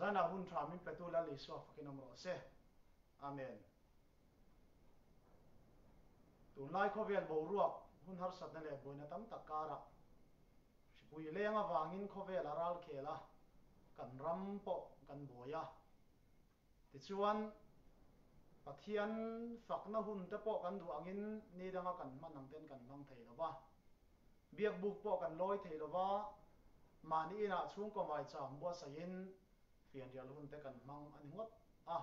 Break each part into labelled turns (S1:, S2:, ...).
S1: Zanah hun tha min petu Lal Isua fakin awm rawh se. Amen. Tunlai khawvel boruak hun harsatna leh buaina tam tak karah hripui leng avangin khawvel a ral khel a, kan ram pawh kan buai a. Tichuan, Pathian fakna hun te pawh kan duh angin ni danga kan hman ang ten kan hmang thei lo va. Biakbuk pawh kan lawi thei lo va, mahni inah chhungkaw maicham buatsaihin fianrial hun te kan hmang a ni ngawt a.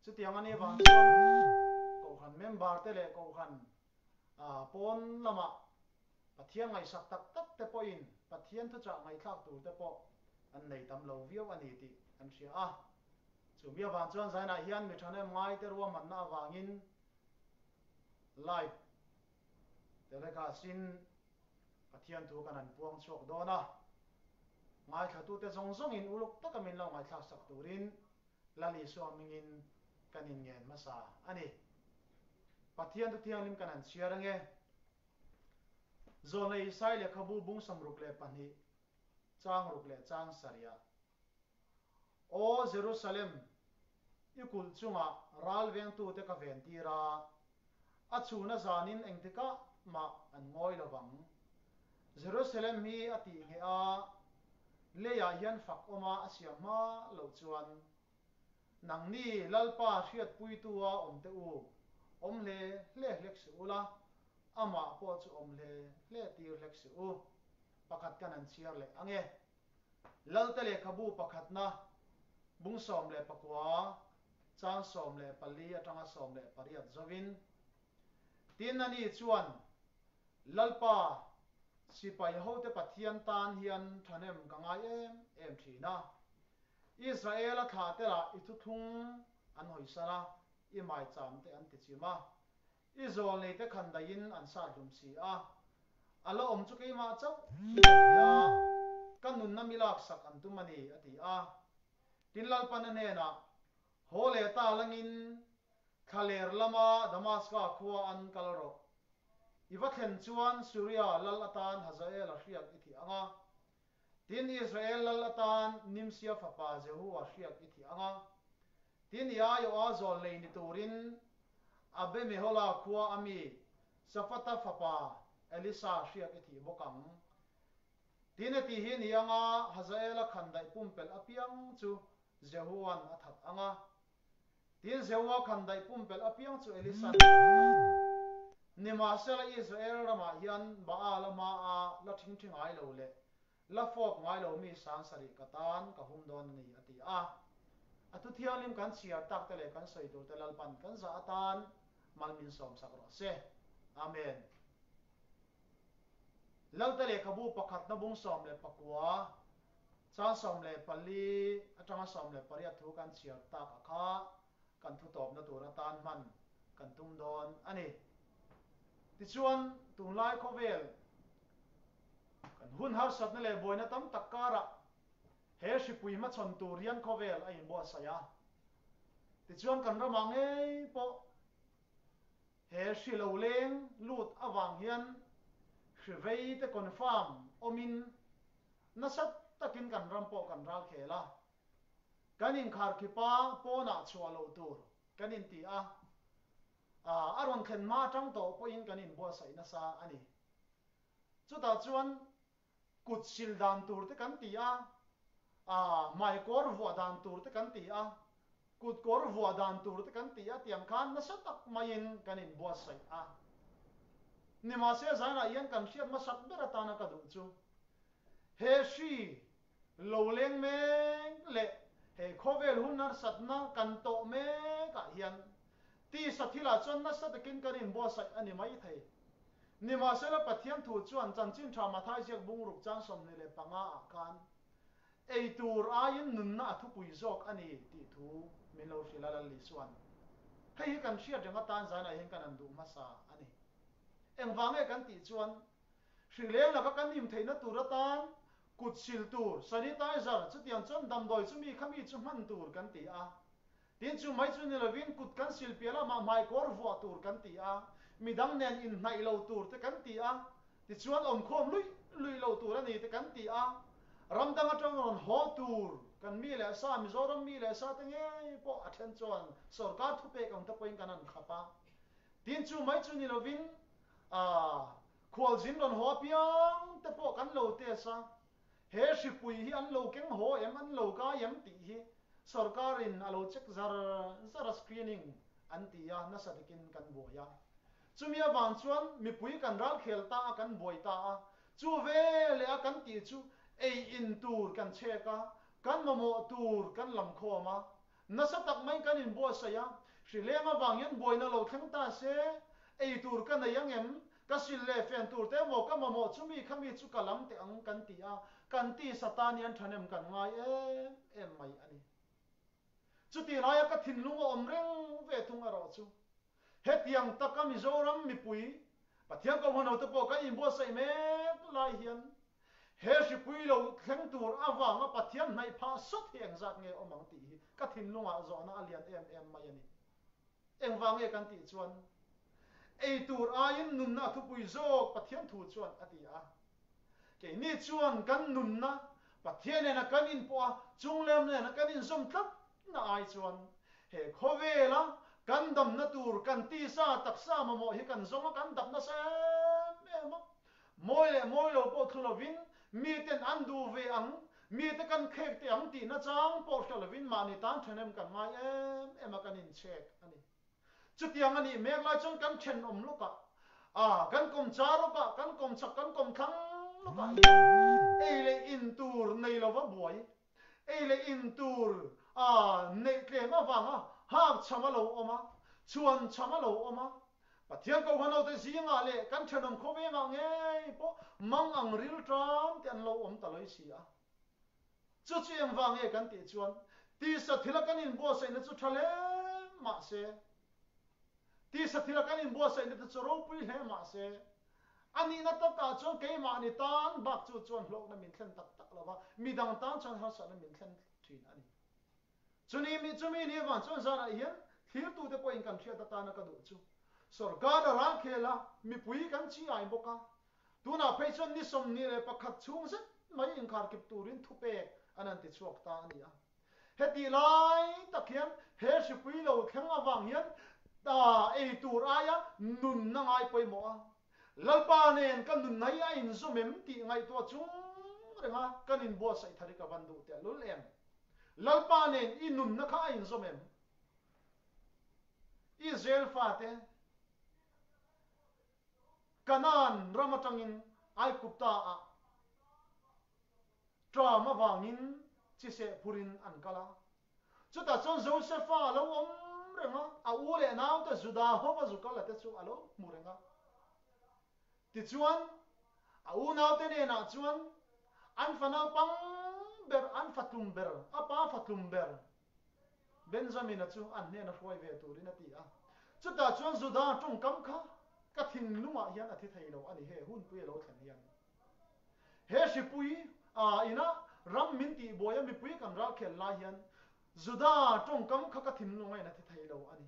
S1: Chutiang a nih vang chuan Kohhran member te leh Kohhran pawn lamah Pathian ngaihsak tak tak te pawhin Pathian thuchah ngaihthlak tur te pawh an nei tam lo viau a ni tih kan hria a. Chumi avang chuan zainah hian mi thahnem ngaite ruahmanna avangin live telecast-in Pathian thu kan han puang chhuak dawn a. Ngaithlatute zawng zawngin uluk taka min lo ngaihthlak sak turin Lal Isua hmingin kan inngen hmasa a ni. Pathian thu thianghlim kan han chhiar ange. Zawnlei Isai lehkhabu bung 62 chang ruk leh chang sarih. Aw Jerusalem, i kulh chungah ral vengtute ka ven tir a, a chhuna zanin engtikah mah an ngawi lo vang. Jerusalem hi a tih ngheh a, leiah hian fak awma a siam hma loh chuan, Nangni Lalpa hriatpuitua awm teh u, awm hle hle hlek suh ula, amah pawh chu awm hle hle tir hlek suh u. Pakhat kan han chhiar leh ang e. Lalte lehkhabu pakhatna bung 19 chang 14 atanga 18 zovin, Tin ani chuan, Lalpa, sipai hote Pathian tan hian thahnem ka ngai em em thin a. Israel-a thlah te lah i thuthlung an hawisan a, i maicham te an tichim a. I zawl nei te khan daihin an sat hlum si a, a la awm chu keimah chauh hi ka ni a, ka nunna mi laksak an tum a ni, a ti a. Tin Lalpan a hnenah, Haw leh ta langin thlaler lama Damaska khua an kal rawh. I va thlen chuan Suria lal atan Hazael a hriak i thih ang a, tin Israel lal atan Nimsia fapa Jehu a hriak i thih ang a, tin i aiawha zawl nei ni turin Abemehola khua a mi Safata fapa Elisa hriak i thih bawk ang. Tin a tih hi ni anga Hazaela khandaih pumpelh apiang chu Jehua'n a that ang a. Tin Jehua khandaih pumpelh apiang chu Elisa'n a that ang. Nimahsela Israel ramah hian Baal-a hmaa la thingthi ngai lo leh La fawp ngai lo mi 7000 ka tan ka hum dawn a ni, a ti a. A thu thianghlim kan chhiar tak te leh kan sawi tur te Lalpan kan zah atan mal min sawmsak rawh se. Amen. Lalte lehkhabu pakhatna bung 19 chang 14 atanga 18 thu kan chhiar tak a kha kan thu tawpna tur atan hman kan tum dawn a ni. Tichuan, tunlai khawvel Kan hun harsatna leh buaina tam tak karah he hripui hmachhawn tur hian khawvel a inbuatsaih a. Tichuan kan ramah ngei pawh he hri lo leng lut avang hian hri vei te confirm awmin nasa takin kan ram pawh kan ral khel a. Kan inkharkhipa pawnah chhuah loh tur kan inti a, a rawn thlen hma atang tawh pawhin kan inbuatsaih nasa a ni. Chutah chuan kut sil dan tur te kan ti a, hmai kawr vuah dan tur te kan ti a, kut kawr vuah dan tur te kan ti a tiang khan nasa tak maiin kan inbuatsaih a. Nimahse zanah hian kan hriat hmasak ber atana ka duh chu he hri lo leng mek leh he khawvel hun harsatna kan tawh mekah hian Tisa thilah chuan nasa takin kan inbuatsaih a ni mai thei. Nimahsela Pathian thu chuan Chanchin Tha Mathai ziak bungruk chang 25 ah khan ei tur aiin nunna a thupui zawk a ni tih thu min lo hrilh a Lal Isua'n. Hei hi kan hriat reng atan zanah hian kan han duh hmasa a ni. Engvang nge kan tih chuan hrileng laka kan him theihna tur atan kut sil tur, sanitizer, chutiang chuan damdawi chumi khami chu hman tur kan ti a. Tin chu mai chu ni lovin kut kan sil piah lamah hmaikawr vuah tur kan ti a, midang nen inhnaih lo tur te kan ti a, tichuan awmkhawm luih luih lo tur a ni te kan ti a. Ram dang atang rawn haw tur kan mi leh sa, Mizoram mi leh sa te ngei pawh a then chuan sorkar thupek ang te pawhin kan han khap a. Tin chu mai chu ni lovin khualzin rawn haw apiang te pawh kan lo test a, he hripui hi an lo keng haw em, an lo kai em tih hi sorkarin a lo check zar zar a, screening an ti a, nasa takin kan buai a. Chumi avang chuan mipui kan ralkhel ta a, kan buai ta a, Chu veleh a kan tih chu ei in tur kan chhek a, kan mamawh tur kan lam khawm a, nasa tak mai kan inbuatsaih a, hrileng avang hian buaina lo thleng ta se, ei tur ka nei ang em, ka sil leh fen tur te emaw ka mamawh chu mi kha mi chu ka lam teh ang kan ti a, kan tisa tan hian thahnem kan ngai em em mai a ni. Chutih laia ka thinlung a awm reng ve thung erawh chu Hetiang taka Mizoram mipui, Pathian Kohhranhote pawh kan inbuatsaih mek lai hian he hripui lo thleng tur avanga Pathian hnaih phah sawt hi engzat nge awm ang tih hi ka thinlungah zawhna a lian em em mai a ni. Engvang nge kan tih chuan ei tur aiin nunna a thupui zawk Pathian thu chuan a ti a. Keini chuan kan nunna Pathian nena kan inpawh a, chunglem nena kan inzawm tlat na ai chuan he khawvela kan damna tur kan tisa taksa mamawh hi kan zawng a, kan dap nasa em em a. Mawi leh mawi lo pawh thlu lovin miten an duh ve ang, mite kan khek teh ang tih nachang pawh hre lovin mahni tan thahnem kan ngai em em a, kan inchhek a ni. Chutiang a nih mek lai chuan kan thenawm lawkah, ah, kan kawmchar lawkah, kan kawmchhak, kan kawmthlang lawkah hian ei leh in tur nei lova buai, ei leh in tur, ah, neih tlem avanga hak chham a lo awm a, chhuan chham a lo awm a. Pathian Kohhanote zingah leh kan thenawm khawvengah ngei pawh mang ang rilṭam te an lo awm ta lawih si a. Chu chu engvang nge kan tih chuan tisa thila kan inbuatsaihna chu tha hle mah se, tisa thila kan inbuatsaihna te chu ropui hle mah se, a nihna takah chuan keimahni tan bak chu chuan hlawkna min thlen tak tak lo va, midang tan chuan harsatna min thlen thin a ni. Chuni mi chumi ni avang chuan zanah hian thlirtute pawhin kan hriat atana ka duh chu sorkar a ralkhel a, mipui kan chi ai bawk a, tunah phei chuan ni 21 chhung zet mai inkharkip turin thupek an han ti chhuak ta a ni a. Hetih lai tak hian he hripui lo thleng avang hian ei tur aia nunna ngai pawimawh a, Lalpa nen ka nunna hi a inzawm em tih ngaihtuah chung renga kan inbuatsaih thar hi ka van duh tehlul em? Lalpa nen i nunna kha a inzawm em? Israel fate Kanaan ram atangin Aigupta ah tram avangin chiseh phurin an kal a. Chutah chuan Josefa a lo awm reng a, a u leh naute Juda hova zu kal a te chu a lo hmu reng a. Tichuan, a unaute nenah chuan an fa naupang ber, an fa tlum ber, a pa fa tlum ber Benjamina chu an hnena hruai ve turin a ti a. Chutah chuan Juda tawngkam kha ka thinlungah hian a thi thei lo a ni, he hunpui a lo thlen hian. He hripui a ina ram min tihbuai a mipui kan ralkhel lai hian Juda tawngkam kha ka thinlung a in a thi thei lo a ni.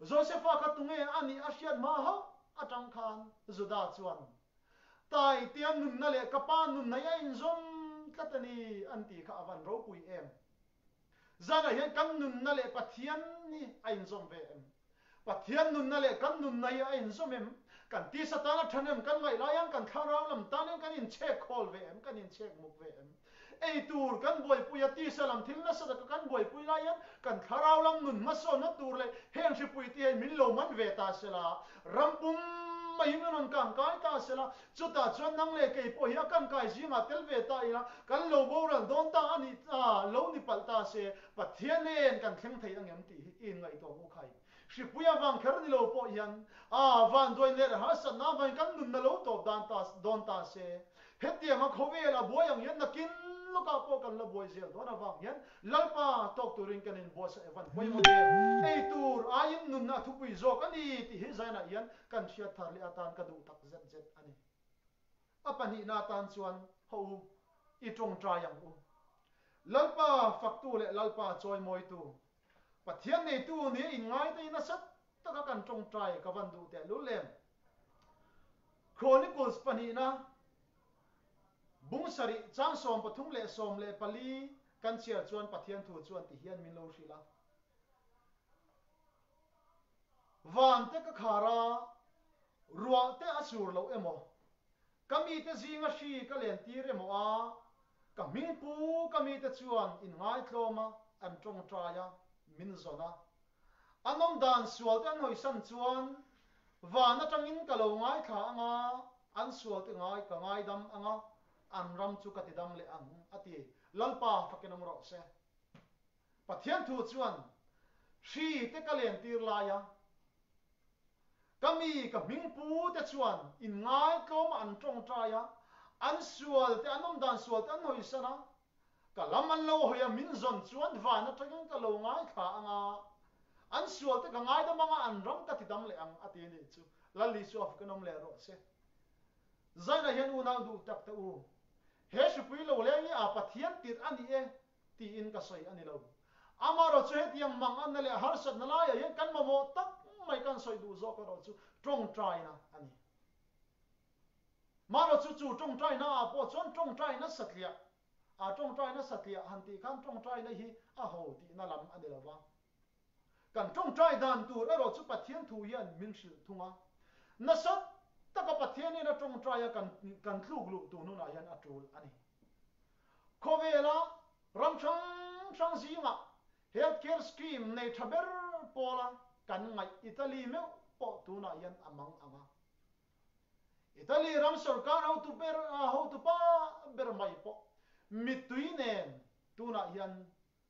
S1: Josefa kha tunge a nih a hriat hma hauh atang khan Juda chuan, Taitea nunna leh ka pa nunna hi a inzawm tlat a ni an ti kha a van ropui em. Zanah hian kan nunna leh Pathian hi a inzawm ve em? Pathian nunna leh kan nunna hi a inzawm em? Kan tisa tana thahnem kan ngaih lai hian kan thlarau lam tan hian kan inchhek khawl ve em? Kan inchhek muk ve em? Ei tur kan buaipui a, tisa lam thil nasa taka kan buaipui lai hian kan thlarau lam nun hmasawnna tur leh heng hripui te hian min lo man ve ta se la, ram pum mai hi min rawn kang kai ta se la, Chutah chuan nang leh kei pawh hi a kan kai zingah tel ve ta ila, kan lo boral dawn ta a nih ta, lo ni palh ta se, Pathian nen kan thleng thei angem tih hi i inngaihtuah mu khai. Hripui avang kher ni lo pawh hian, a vanduai leh harsatna avangin kan nunna lo tawp dan ta dawn ta se, hetianga khawvel a buai ang hian nakin lawkah pawh kan la buai zel dawn avang hian Lalpa tawk turin kan inbuatsaih van pawimawh em? Ei tur aiin nunna a thupui zawk a ni tih hi zainah hian Kan hriat thar leh atan ka duh tak zet zet a ni. A pahnihna atan chuan haw u, i tawngtai ang u. Lalpa faktu leh Lalpa chawimawitu, Pathian neitu nia inngaite hi nasa taka kan tawngtai ka van duh tehlul em? Chronicles pahnihna. Bung sarih chang 13 leh 14 kan chhiar chuan Pathian thu chuan ti hian min lo hrilh a. Van te ka khar a, ruah te a sur loh emaw, ka mite zinga hri ka len tir emaw a, ka hmingpu ka mite chuan inngaitlawm a, an tawngtai a, min zawn a. An awm dan sual te an hawisan chuan van atangin ka lo ngaithla ang a, an sual te ngai ka ngaidam ang a, an ram chu ka tidam leh ang, a ti. Lalpa fakin awm rawh se. Pathian thu chuan hri te ka len tir lai a, ka mi ka hmingpu te chuan inngaitlawm a an tawngtai a, an sual te an awm dan sual te an hawisan a, Ka lam an lo hawi a, min zawn chuan van atangin ka lo ngaithla ang a, an sual te ka ngaidam ang a, an ram ka tidam leh ang, a ti a nih chu. Lal Isua fak in awm leh rawh se. Zainah hian unau duh tak te u, he hripui lo leng hi a Pathian tirh a ni e tiin ka sawi a ni lo. Amaherawhchu hetiang manganna leh harsatna laiah hian kan mamawh tak mai kan sawi duh zawk erawh chu tawngtaina a ni. Mahrawh chu chu tawngtaina ah pawh chuan tawngtaina satliah, ah tawngtaina satliah han tih khan tawngtaina hi a ho tihna lam a ni lo va. Kan tawngtai dan tur erawh chu Pathian thu hian min hrilh thung a. Nasa taka Pathian hian a tawngtai a kan kan tluk luh tun hunah hian a tul a ni. Khawvela ram hrang hrang zingah Health Care Scheme nei tha ber pawla kan ngaih Italy meuh pawh tunah hian a mang ang a. Italy ram sorkar hotu ber hotu pa ber mai pawh mittui nen tunah hian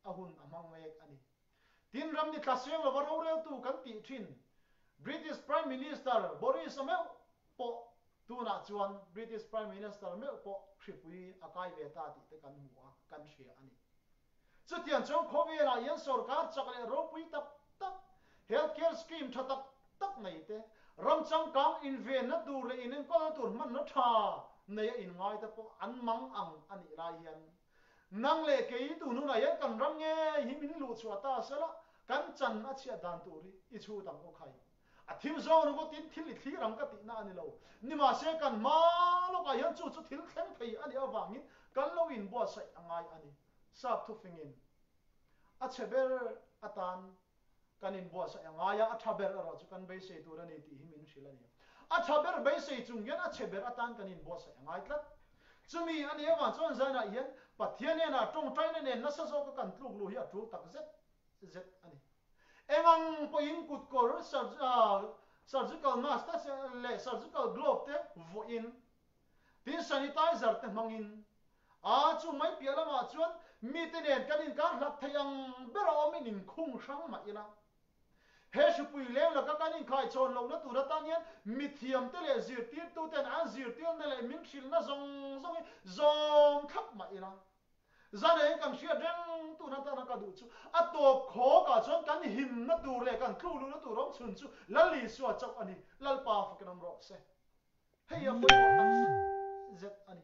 S1: a hun a hmang mek a ni. Tin, ram ni tla seng lova roreltu kan tih thin British Prime Minister Boris a meuh pawh tunah chuan British Prime Minister meuh pawh hripui a kai ve ta tih te kan hmu a, kan hria a ni. Chutiang chuan khawvelah hian sorkar chak leh ropui tak tak, health care scheme tha tak tak nei te, ram changkang invenna tur leh inenkawlna tur hmanna tha nei a inngai te pawh an mang ang a nih lai hian nang leh kei tun hunah hian kan ram ngei hi min luhchhuah ta sela kan chan a chhiat dan tur hi i chhut ang aw khai. A thim zawng ringawtin thil i thlir ang ka tihna a ni lo. Nimahse kan hma lawkah hian chu chu thil thleng thei a nih avangin kan lo inbuatsaih a ngai a ni. Sap thufingin a chhe ber atan kan inbuatsaih a ngai a, a tha ber erawh chu kan beisei tur a ni tih hi min hrilh a ni. A tha ber beisei chung hian a chhe ber atan kan inbuatsaih a ngai tlat. Chumi a nih avang chuan zainah hian Pathian hnenah tawngtaina nen nasa zawka kan tluk luh hi a tul tak zet zet a ni. Engang pawhin kutkawr surgical mask te leh surgical glove te vuahin, tin sanitizer te hmangin, a chu mai piah lamah chuan mite nen kan inkar hlat thei ang ber a awmin inkhung hrang mah ila. He hripui leng laka kan inkhaichhawn lohna tur atan hian mithiamte leh zirtirtuten an zirtirna leh min hrilhna zawng zawng hi zawm thlap mah ila. Zanei kan hriat reng tun atana ka duh chu a tawp khawk ah chuan kan himna tur leh kan tluk luhna tur awm chhun chu Lal Isua chauh a ni. Lalpa fakin awm rawh se. Hei a pawimawh tak zet zet a ni.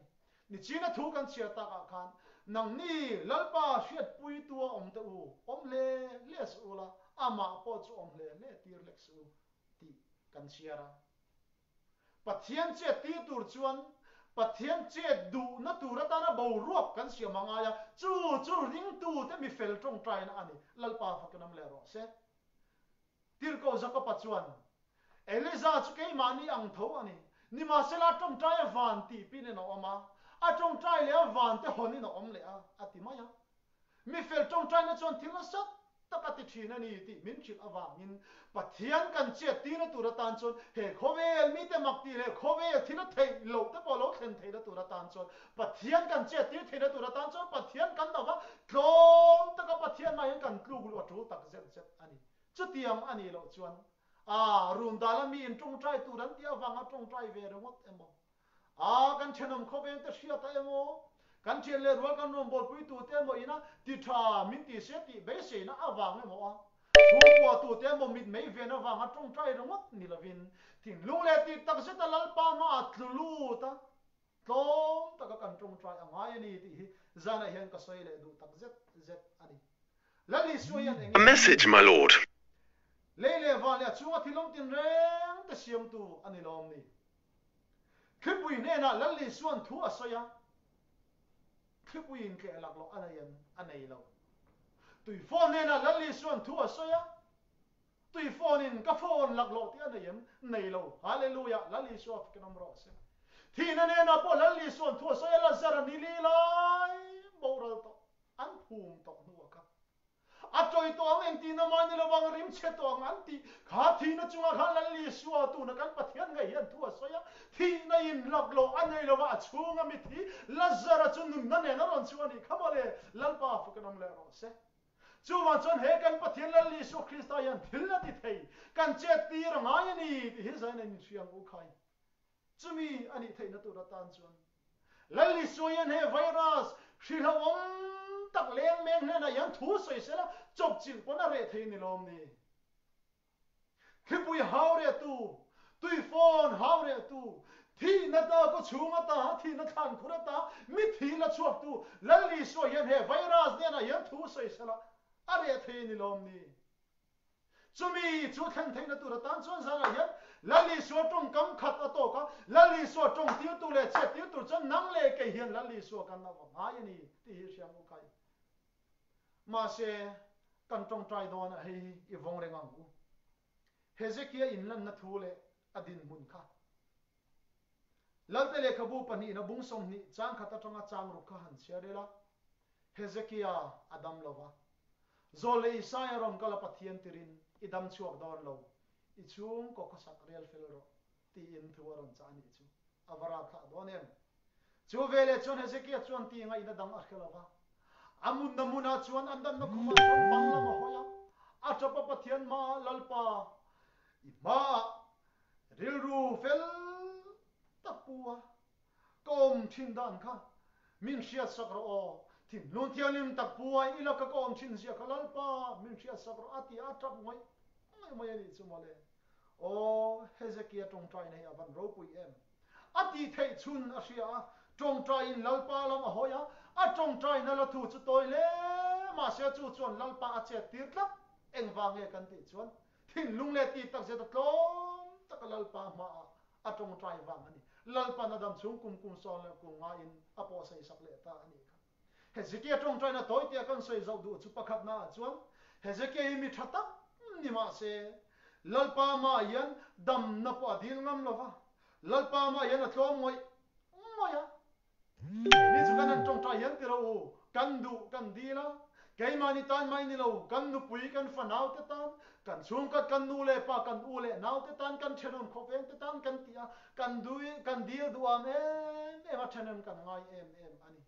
S1: Nichina thu kan chhiar tak ah khan nangni Lalpa hriatpuitu a awm te u, awm hle hle suh ula, amah pawh chu awm hle hle tir hlek suh u tih kan chhiar a. Pathian chet tir tur chuan Pathian chet duhna tur atana boruak kan siam a ngai a, chu chu ringtute mi fel tawngtaina a ni. Lalpa fakin awm leh rawh se. Tirhkoh Jakoba chuan, Eliza chu keimahni ang tho a ni. Nimahsela a tawngtai a van tih pinin a awm a, a tawngtai leh a vante hawnin a awm leh a, a ti mai a. Mi fel tawngtaina chuan thil nasa tak a ti thin a ni tih min hrilh avangin Pathian kan chet tirna tur atan chuan he khawvel mite mak tih leh khawvel thil a theih loh te pawh lo thlen theihna tur atan chuan Pathian kan chet tir theihna tur atan chuan Pathian kan lo va tlawm taka Pathian mah hian kan tluk luh a tul tak zet zet a ni. Chutiang a nih loh chuan a run dala miin tawngtai tur an tih avanga tawngtai ve ringawt emaw A, kan thenawm khawveng te hriat a emaw, kan thian leh rual kan rawngbawlpui tu te emaw ina ti tha min ti se tih beiseina avang emaw a, chhungkua tu te emaw mit mei ven avanga tawngtai ringawt ni lovin thinlung leh tih tak zeta Lalpa hmaah tlu lut a, tlawm taka kan tawngtai a ngai a ni tih hi zanah hian ka sawi leh duh tak zet zet a ni. Lal Isua hian eng
S2: A message, my lord.
S1: Lei leh van leh a chhunga thil awm tinreng te siamtu a ni lawm ni? Thlipui hnenah Lal Isua'n thu a sawi a. Thlipuiin tleh laklawh a nei em? A nei lo. Tui phone hnenah Lal Isua'n thu a sawi a, Tui phone in ka phone laklawh tih a nei em? Nei lo. Hallelujah! Lal Isua fakin awm rawh se. Thihna hnenah pawh Lal Isua'n thu a sawi a, Lazara ni li lai boral tawh, an phum tawh hnuah kha A tawi tawh ang, engtihna mah ni lovang, rim chhe tawh ang an tih kha thihna chungah khan Lal Isua tuna kan Pathian ngei hian thu a sawi a, thihna in laklawh a nei lova a chhunga mithi Lazara chu nunna nen a rawn chhuah a nih kha mawle, Lalpa fakin awm leh rawh se. Chuvang chuan he kan Pathian Lal Isua Krista hian thil a ti thei, kan chet tir a ngai a ni tih hi zain a inhria ang u khai. Chumi a nih theihna tur atan chuan Lal Isua hian he virus hrilhawm tak leng meng hnenah hian thu sawi sela chawpchilh pawn a reh thei ni lawm ni? Thlipui hau rehtu, tuifawn hau rehtu, thihna ta kaw chhung ata, thihna thlan khur ata mithi la chhuaktu Lal Isua hian he virus hnenah hian thu sawi sela a reh thei ni lawm ni? Chumi chu thlen theihna tur atan chuan zanah hian Lal Isua tawngkam khat a tawk a, Lal Isua tawng tirtu leh chhiat tir tur chuan nang leh kei hian Lal Isua kan lo va ngai a ni tih hi hriam u kai. Mahse, kan tawngtai dawn a hei hi i vawng reng ang u. Hezekia inlanna thu leh a dinhmun kha. Lalte lehkhabu pahnihna bung 20 chang khat atanga chang ruk kha han chhiar ila, Hezekia a dam lo va. Zawl leh Isaia rawn kal a Pathian tirin, I dam chhuak dawn lo, i chhungkaw khawsak rel fel rawh, tiin thu a rawn chah a nih chu. A va rap thlah dawn em? Chu veleh chuan Hezekia chuan ti ngaihna dang a hre lo va. A munna hmunah chuan an danna khumah chuan bang lam a hawi a, a tap a Pathian hmaah Lalpa, i hmaah rilru fel tak pu a, Ka awm thin dan kha min hriatsak rawh aw, thinlung thianghlim tak pu a i laka ka awm thin zia kha Lalpa min hriatsak rawh a ti a tap ngawih ngawih mai a nih chu mawle. Aw Hezekia tawngtaina hi a van ropui em. A tih theih chhun a hria a, tawngtaiin Lalpa lam a hawi a, a tawngtaina la thu chu tawi hle mahse chu chuan Lalpa a chet tir tlat engvang nge kan tih chuan thinlung leh tih takzet a tlawm taka Lalpa hmaah A tawngtai vang a ni. Lalpan a dam chhung kum kum sawn leh kum ngaiin a pawh sawi sak leh ta a nih kha. Hezekia tawngtaina tawi tia kan sawi zoh duh chu pakhatna ah chuan Hezekia hi mi tha tak ni mah se Lalpa mah hian damna pawh a dil ngam lo va, Lalpa mah hian a tlawm ngawih ngawih a. Keini chu kan han tawngtai hian ti rawh u, kan duh kan dil a, keimahni tan mai ni lo, kan nupui, kan fanaute tan, kan chhungkhat, kan nu leh pa, kan u leh naute tan, kan thenawm khawvengte tan kan ti a, kan dui, kan dil duham em em a, thenawm kan ngai em em a ni.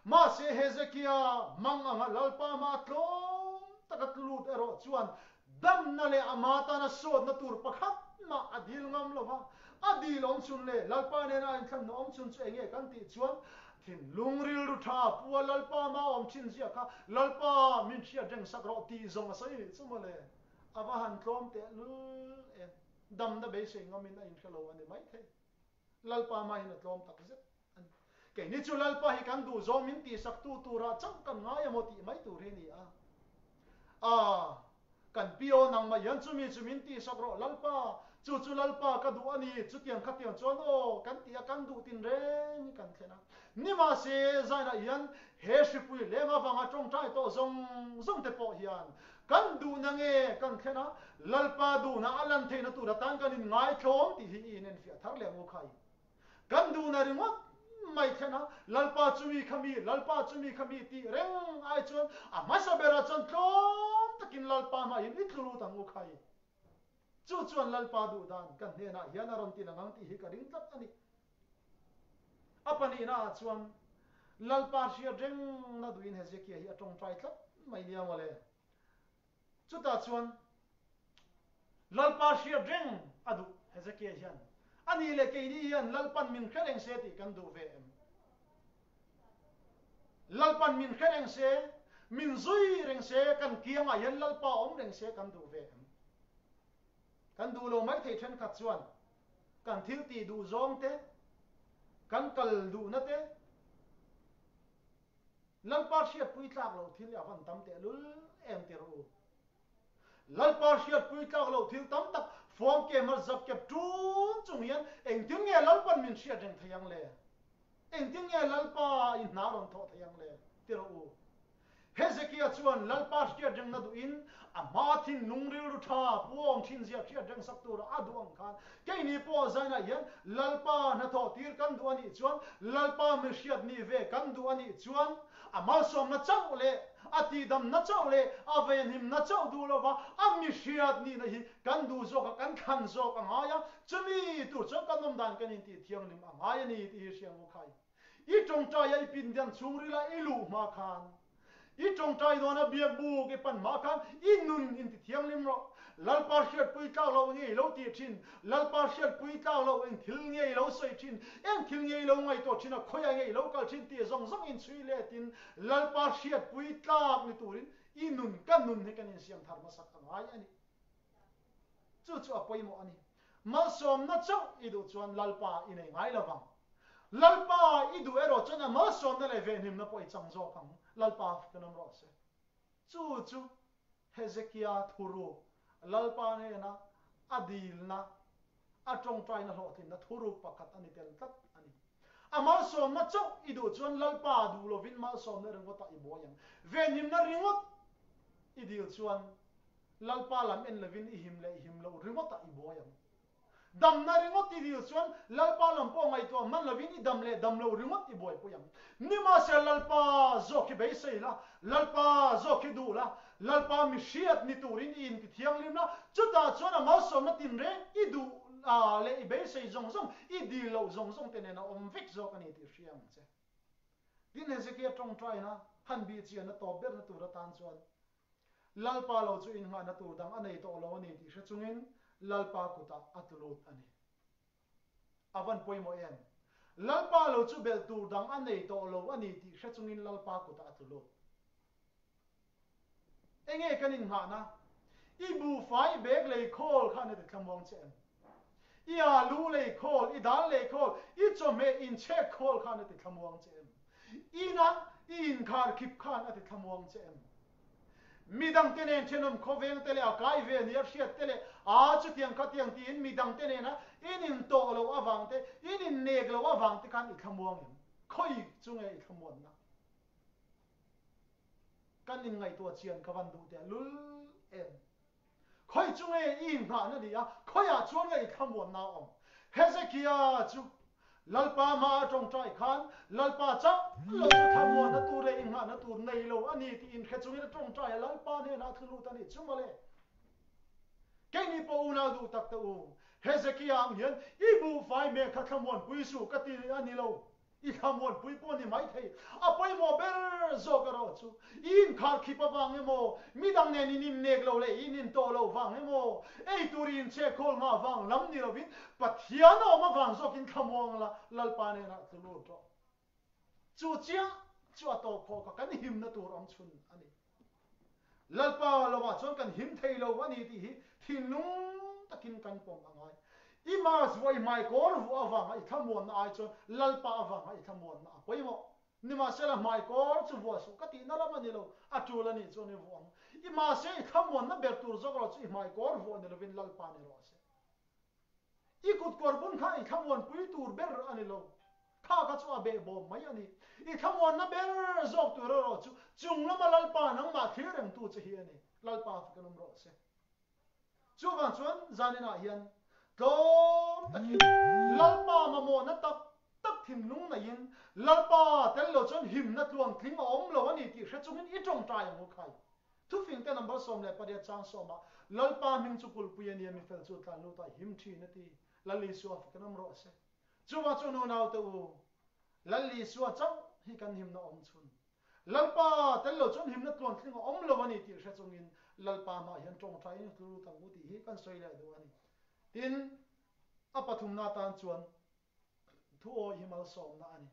S1: Mahse Hezekia mang anga Lalpa hmaa tlawm taka tlulut erawh chuan Damna leh ama tana sawtna tur pakhat mah a dil ngam lo va, a dil awm chhun leh Lalpa nena a inthlanna awm chhun chu enge kan tih chuan thinlung rilru tha pua Lalpa mah awm thin ziah kha Lalpa min hriat reng sak rawh tih zawng a sawi nih chu mawle. A va han tlawm tehlul em. Damna beisei ngamin a inhre lo a ni maithei. Lalpa mahin a tlawm tak zet a ni. Keini chu Lalpa hi kan duh zawng min tihsaktu turah chauh kan ngai emaw tih mai tur hi a ni a. A, kan pi aw nangmah hian chumi chu min tihsak rawh Lalpa, chu chu Lalpa ka duh a ni, chutiang khatiang chuan aw kan ti a, kan duh tin reng hi kan thlen a. Nimahse, zainah hian he hripui leng avanga tawngtai tawh zawng zawng te pawh hian Kan duhna nge kan thlen a, Lalpa duhna a lan theihna tur atan kan inngaitlawm tih hi i inenfiah thar leh ang u khai. Kan duhna ringawt mai thlen a, Lalpa chumi kha mi, Lalpa chumi kha mi tih reng ai chuan a hmasa berah chuan tlawm takin Lalpa hmahin i tlu lut ang u khai. Chu chuan Lalpa duh dan kan hnenah hian a rawn ti lang ang tih hi ka ring tlat a ni. A pahnihna ah chuan Lalpa hriat rengna duhin Hezekia hi a tawngtai tlat mai nia mawle. Chutah chuan Lalpa hriat reng a duh Hezekia hian. A nih leh keini hian Lalpan min hre reng se tih kan duh ve em? Lalpan min hre reng se, min zui reng se, kan kiangah hian Lalpa awm reng se kan duh ve em? Kan duh lo maithei thenkhat chuan kan thil tih duh zawng te, kan kal duhna te, Lalpa hriatpui tlak loh thil a van tam tehlul em ti rawh u. Lalpa hriatpui tlak loh thil tam tak fawm ke mar zap kep tun chung hian engtin nge Lalpan min hriat reng thei ang le? Engtin nge Lalpa i hna rawn thawh thei ang le? Ti rawh u. Hezekia chuan Lalpa hriat rengna duhin a hma thinlung rilru tha puawm thin zia hriat reng sak tura a duh ang khan keini pawh zainah hian Lalpa hnathawh tir kan duh a nih chuan, Lalpa mi hriat nih ve kan duh a nih chuan a malsawmna chauh leh a tihdamna chauh leh a venhimna chauh duh lova a mi hriat nihna hi kan duh zawk a, kan thlan zawk a ngai a, chumi tur chuan kan awm dan kan intih thianghlim a ngai a ni tih hi hriang u khai. I tawngtai a i pindan chhungril a i luh hma khan, i tawngtai dawn a biak buk i pan hma khan i nun in ti thianghlim rawh. Lalpa hriatpui tlak loh nge i lo tih thin? Lalpa hriatpui tlak loh eng thil nge i lo sawi thin? Eng thil nge i lo ngaihtuah thin a khawiah nge i lo kal thin tih zawng zawng in chhui letin Lalpa hriatpui tlak ni turin i nun ka nun hi kan insiam thar hmasak a ngai a ni. Chu chu a pawimawh a ni. Malsawmna chauh i duh chuan Lalpa i nei ngai lo vang. Lalpa i duh erawh chuan a malsawmna leh venhimna pawh i chang zawk ang. Lalpa kan awm rawh se. Chu chu Hezekia thuruk, Lalpa hnena a dilna, a tawngtaina hlawhtlinna thuruk pakhat a ni tel tlat a ni. A malsawmna chauh i duh chuan Lalpa duh lovin malsawmna ringawtah i buai ang. Venhimna ringawt i dil chuan Lalpa lam en lovin i him leh him loh ringawtah i buai ang. Damna ringawt i dil chuan Lalpa lam pawh ngaihtuah hman lovin i dam leh dam loh ringawt i buaipui ang. Nimahsela Lalpa zawk hi beisei la, Lalpa zawk hi duh la, Lalpa mi hriat ni turin i inti thianghlim la, chutah chuan a malsawmna tinreng i duh leh i beisei zawng zawng, i dil loh zawng zawng te nen a awm vek zawk a ni tih hria ang che. Tin, Hezekia tawngtaina han bih chianna tawp berna tur atan chuan Lalpa lo chu innghahna tur dang a nei tawh lo a ni tih hre chungin Lalpa kutah a tlu lut a ni. A van pawimawh em? Lalpa lo chu belh tur dang a nei tawh lo a ni tih hre chungin Lalpa kutah a tlu lut. Enge kan innghahna? I buhfai bag lei khawl khan a ti thlamuang che em? I alu lei khawl, i dal lei khawl, i chawhmeh inchhek khawl khan a ti thlamuang che em? Ina i inkhar khip khan a ti thlamuang che em? Midangte nen thenawm khawveng te leh a kai ve nia hriat te leh a chutiang khatiang tiin midangte nena in intawh loh avang te, in innek loh avang te khan i thlamuang em? Khawi chu nge i thlamuanna? Kan inngaihtuah chian ka van duh teh lul em? Khawi chu nge i inghahna ni a, khawiah chuan nge i thlamuanna a awm? Hezekia chu Lalpa hma a tawngtai khan Lalpa chauh lo chu thlamuanna tur leh inghahna tur nei lo a ni tih inhre chungin a tawngtai a, Lalpa hnenah a thlu lut a ni chu mawle. Keini pawh unau duh tak te u, Hezekia ang hian i buhfai mek kha thlamuanpui suh ka ti a ni lo. I thlamuanpui pawh ni maithei, a pawimawh ber zawk erawh chu i inkharkhip avang emaw, midang nen in innek lo leh i inintawh loh vang emaw, ei tur i inchhekhawl nghah vang lam ni lovin Pathian a awm avang zawkin thlamuang la Lalpa hnenah tlu lut rawh. Chu chiah chu a tawp khawh kha kan himna tur awm chhun a ni. Lalpa lovah chuan kan him thei lo a ni tih hi thinlung takin kan pawm a ngai. I mask vuah i hmaikawr vuah avanga i thlamuanna ai chuan Lalpa avanga i thlamuanna a pawimawh. Nimahsela hmaikawr chu vuah suh ka tihna lam a ni lo, a tul a nih chuan i vuah ang. I mahse i thlamuanna ber tur zawk erawh chu i hmaikawr vuah ni lovin Lalpa ni rawh se. I kut kawr bun kha i thlamuanpui tur ber a ni lo. Kha kha chu a behbawm mai a ni. I thlamuanna ber zawk tur erawh chu chung lama Lalpa nangmah thlir rengtu che hi a ni. Lalpa fak in awm rawh se. Chuvang chuan zaninah hian tlawm takin Lalpa mamawhna tak tak thinlung neiin Lalpa tel lo chuan himna tluangtling a awm lo a ni tih hre chungin i tawngtai ang u khai. Thufingte number 18 chang sawmah Lalpa hming chu kulhpui a nia mifel chu tlan lut a him thin a ti. Lal Isua fak in awm rawh se. Chuvang chu nunaute u, Lal Isua chauh hi kan himna awm chhun. Lalpa tel lo chuan himna tluantling a awm lo a ni tih hre chungin Lalpa hmaah hian tawngtai in tlu lut ang u tih hi kan sawi leh duh a ni. Tin, a pathumna atan chuan thu awi hi malsawmna a ni.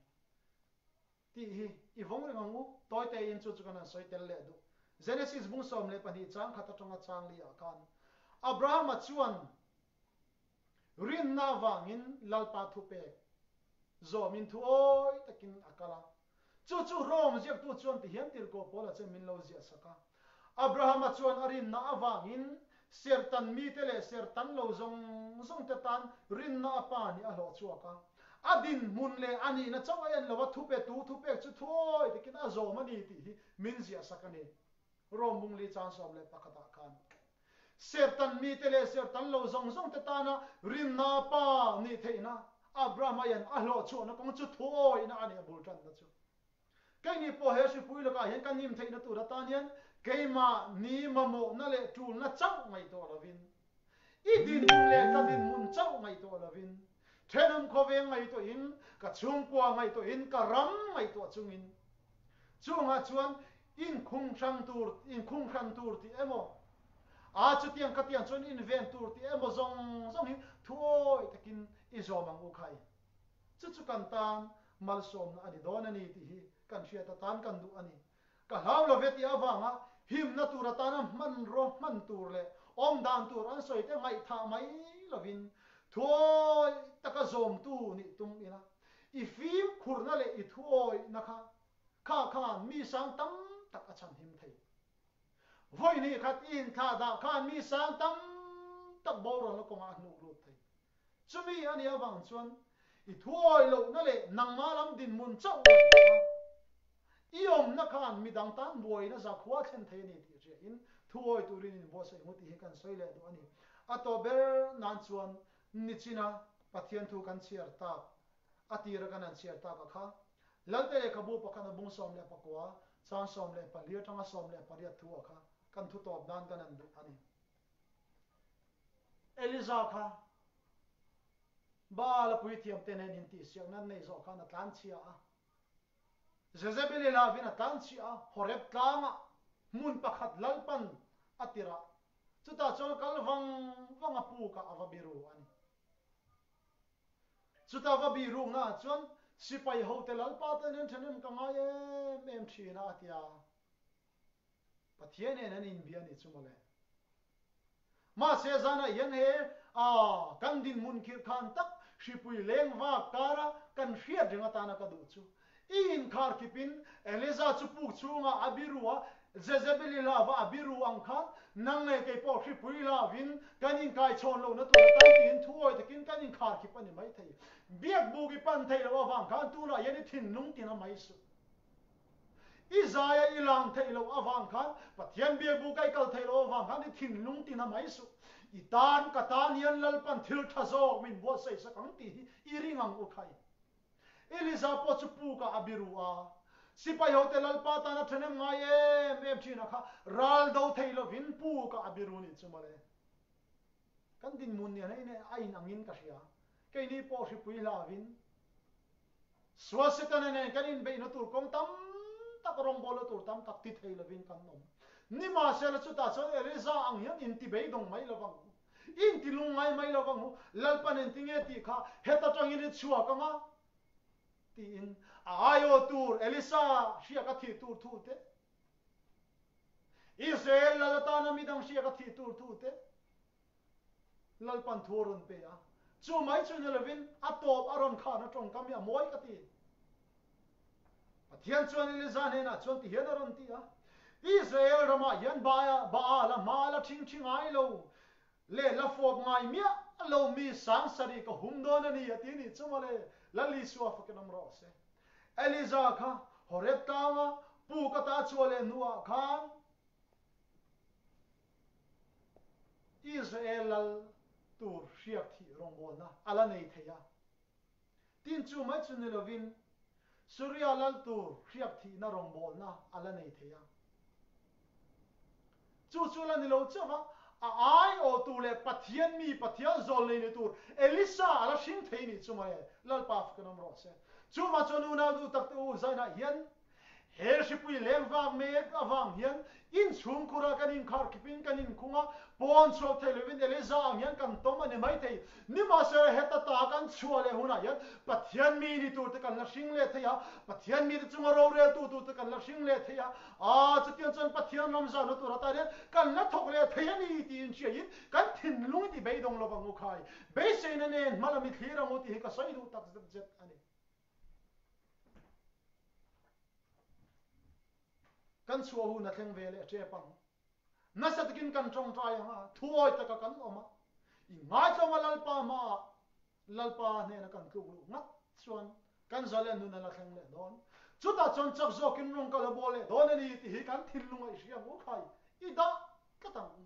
S1: Tih hi i vawng reng ang u. Tawi tein chu chu kan han sawi tel leh duh. Genesis bung 12 chang khat atanga chang li ah khan Abrahama chuan rinna avangin Lalpa thupek zawmin thu awi takin a kal a. Chu chu Rome ziaktu chuan tihian tirhkoh Paula chuan min lo ziah sak a. Abrahama chuan a rinna avangin sertan mite leh sertan lo zawng zawngte tan rinna a pa nih a hlawh chhuak a. A dinhmun leh a nihna chauh a en lo a, thupetu thupek chu thuawi takin a zawm a ni tih hi min ziahsak a ni. Rom bung li chang 11 ah khan Serhtan mite leh serhtan lo zawng zawng te tana rinna pa nih theihna Abraham a en a hlawhchhuahna kawng chu thuawihna a ni a bul tanna chu. Keini pawh he hripui lakah hian kan him theihna tur atan hian keimahni mamawhna leh tulna chauh ngaihtuah lovin, i dinhmun leh ka dinhmun chauh ngaihtuah lovin, thenawm khawveng ngaihtuahin, ka chhungkua ngaihtuahin, ka ram ngaihtuah chungin, chungah chuan inkhung hrang tur, inkhung hran tur tih emaw, a chutiang khatiang chuan inven tur tih emaw zawng zawng hi thuawi takin i zawm ang u khai. Chu chu kan tan malsawmna a ni dawn a ni tih hi kan hriat atan kan duh a ni. Ka hlau lo ve tih avanga himna tur atana hmanraw hman tur leh awm dan tur an sawi te ngaihthah mai lovin thuawi taka zawmtu nih tum ila i fimkhurna leh i thuawihna kha kha khan mi sang tam tak a chhanhim thei. Vawi hnih khat i inthlah dah khan mi sang tam tak borualna kawngah a hnuk lut thei. Chumi a nih avang chuan i thuawi lohna leh nangmah lam dinhmun chauh ngaihtuah a, i awmna khan midang tan buaina zakhua thlen thei a ni tih hriain thuawi turin inbuatsaih ngu tih hi kan sawi leh duh a ni. A tawp ber nan chuan nichina Pathian thu kan chhiar tak, a tira kan han chhiar tak a kha, Lalte lehkhabu pakhat a bung 19, chang 14 atanga 18 thu a kha kan thu tawp nan kan han duh a ni. Eliza kha Baal-a puithiamte nen intihsiakna an neih zawh khan a tlanchhia a. Jezebeli lavin a tlanchhia a, Horeb tlangah hmun pakhat Lalpan a tirh a, chutah chuan kal vang vang a pukah a va biru a ni. Chuta va biruknaah chuan sipai hote Lalpa te nen ṭhahnem ka ngai em em ṭhin a, a ti a. Pathian nen an inbia a nih chu mawle. Mahse zanah hian he a kan dinhmun khirh khan tak hripui leng vak kara kan hriat reng atana ka duh chu. I inkhar khipin Eliza chu puk chhungah a biru a, Jezebeli hlava a biru ang khan nang leh kei pawh hripui hlavin kan inkaichhawn lohna tur atan tiin thuawi takin kan inkhar khip a ni maithei. Biakbuk i pan theih loh avang khan tunah hian i thinlung tina mai suh. I zaia i lang theih loh avang khan, Pathian biakbuka i kal theih loh avang khan i thinlung tina mai suh. I tan, ka tan hian Lalpan thil tha zawk min buatsaih sak ang tih hi i ring ang u khai. Eliza pawh chu pukah a biru a, sipai hote Lalpa tana thahnem ngai em em thin a kha ral do thei lovin pukah a biru nih chu mawle. Kan dinhmun nen a inangin ka hria. Keini pawh hripui hlavin Sual Setana nen kan inbeihna tur kawng tam tak, rawngbawlna tur tam tak ti thei lovin kan awm. Nimahsela chutah chuan Eliza ang hian inti beidawng mai lo vang u, inti lungngai mai lo vang u, Lalpan engtinge tih kha heta tangin i chhuak ang a? tiin a aiawh tur Elisa hriak a thih tur thu te, Israel lal atana midang hriak a thih tur thu te, Lalpan thu a rawn pe a, chu mai chu ni lovin a tawp a rawn khan a tawngkam hi a mawi ka ti. Pathian chuan Eliza hnenah chuan ti hian a rawn ti a, Israel ramah hian Baal a hma la thing thi ngai lo leh la fawp ngai miah lo mi sang sarih ka hum dawn a ni a ti nih chu mawle, Lal Isua fakin awm rawh se. Eliza kha Horeb tlanga puk ata chhuah leh hnuah khan, Israel lal tur hriak thih rawngbawlna a la nei thei a. Tin, chu mai chu ni lovin Suria lal tur hriak thihna rawngbawlna a la nei thei a. Chu chu la ni lo chauh va, a aiawh tur leh Pathian mi, Pathian zawl nei ni tur Elisa a la hring thei nih chu mai Lalpa fak in awm rawh se. Chuvang chuan unau duh takte u Zainah hian He hripui leng vak mek avang hian inchhungkhurah kan inkharkhipin kan inkhung a, pawn chhuak thei lovin Eliza ang hian kan tawm a ni maithei. Nimahsela heta ta kan chhuah leh hunah hian Pathian mi ni turte kan la hring leh thei a, Pathian mite chunga roreltu turte kan la hring leh thei a, aa chutiang chuan Pathian ram zahna tur atan hian kan la thawk leh thei a ni tiin hriain kan thinlung i ti beidawng lovang u khai. Beiseina nen hma lam i thlir ang u tih hi ka sawi duh tak zet zet a ni. Kan chhuah hun a thleng ve leh tep ang. Nasa takin kan tawngtai ang a, thuawi taka kan awm a, i ngaitlawm a Lalpa hmaah Lalpa hnena kan tluk luh ngat chuan kan zalen nun a la thleng leh dawn. Chutah chuan chak zawkin rawng ka la bawl leh dawn a ni tih hi kan thinlung a i hria ang u khai, i dah tlat ang u.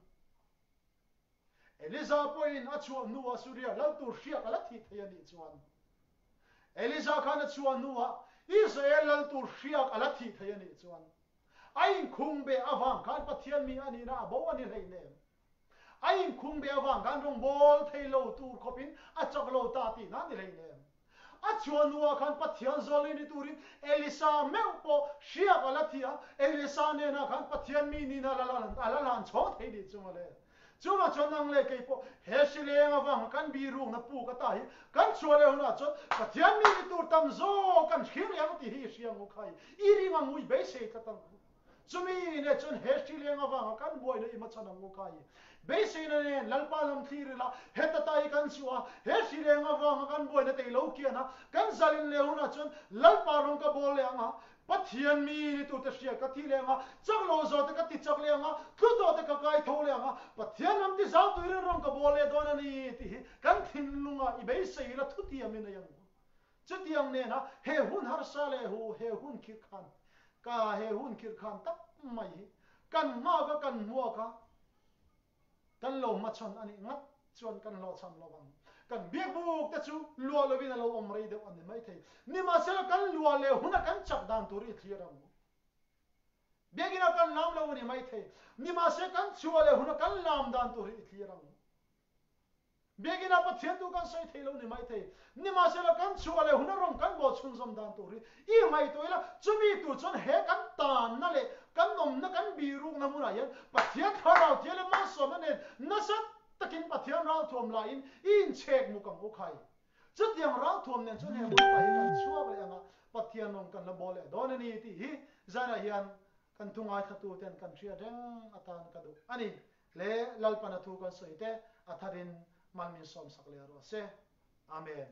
S1: Eliza pawhin a chhuah hnuah Suria lal tur hriak a la thih thei a nih chuan Eliza khan a chhuah hnuah Israel lal tur hriak a la thih thei a nih chuan a inkhung beh avang khan Pathian mi a nihna a bo a ni hleinem. A inkhung beh avang khan rawngbawl thei lo tur khawpin a chak lo ta tihna a ni hleinem. A chhuah hnuah khan Pathian zawlnei ni turin Elisa meuh pawh hriak a la thi a, Elisa hnenah khan Pathian mi nihna a la hlan chhawng thei nih chu mawle. Chuvang chuan nang leh kei pawh he hrileng avanga kan birukna puk ata hi kan chhuah leh hunah chuan Pathian mi ni tur tam zawk kan hring leh ang tih hi i hria ang u khai, i ring ang u, i beisei tlat ang u. Chumi nge chuan he hrileng avanga kan buaina i hmachhan ang u kai? Beiseina nen Lalpa lam thlir ila, heta ta hi kan chhuah a, he hrileng avanga kan buaina tei lo kian a, kan zalin leh hunah chuan Lalpa rawng ka bawl leh ang a, Pathian mi ni tute hria ka thi leh ang a, chak lo zawh te ka ti chak leh ang a, tlu tawh te ka kai tho leh ang a, Pathian lam ti zau tuirin rawng ka bawl leh dawn a ni tih hi kan thinlungah i beisei ila thutiam in a iang u. Chutiang nena he hun harsa leh hu he hun khirh khan ka he hun khirh khan tak mai hi kan nghak a kan hmuak a, kan lo hmachhawn a nih ngat chuan kan hlawhchham lo vang. Kan biakbuk te chu luah lovin a lo awm rei deuh a ni maithei. Nimahsela kan luah leh huna kan chak dan tur i thlir ang u. Biakina kan lam lo a ni maithei. Nimahse kan chhuah leh huna kan lam dan tur hi i thlir ang u. Biakina Pathian tu kan sawi thei lo ni mai thei. Nimahsela kan chhuah leh huna rawng kan bawl chhunzawm dan tur hi i ngaihtuah ila, chumi tur chuan he kan tanna leh kan awmna kan bihrukna hmunah hian Pathian thlarau thial leh malsawmna nen nasa takin Pathian ralthuam laiin i inchhek muk ang u khai. Chutiang ralthuam nen chuan he hmun pa hi kan chhuak leh anga Pathian rawng kan la bawl leh dawn a ni tih hi zanah hian kan thu ngaithlatu ten kan hriat reng atan ka duh a ni. Le Lalpan a thu kan sawi te a tharin mal min sawmsak leh rawh se. Amen.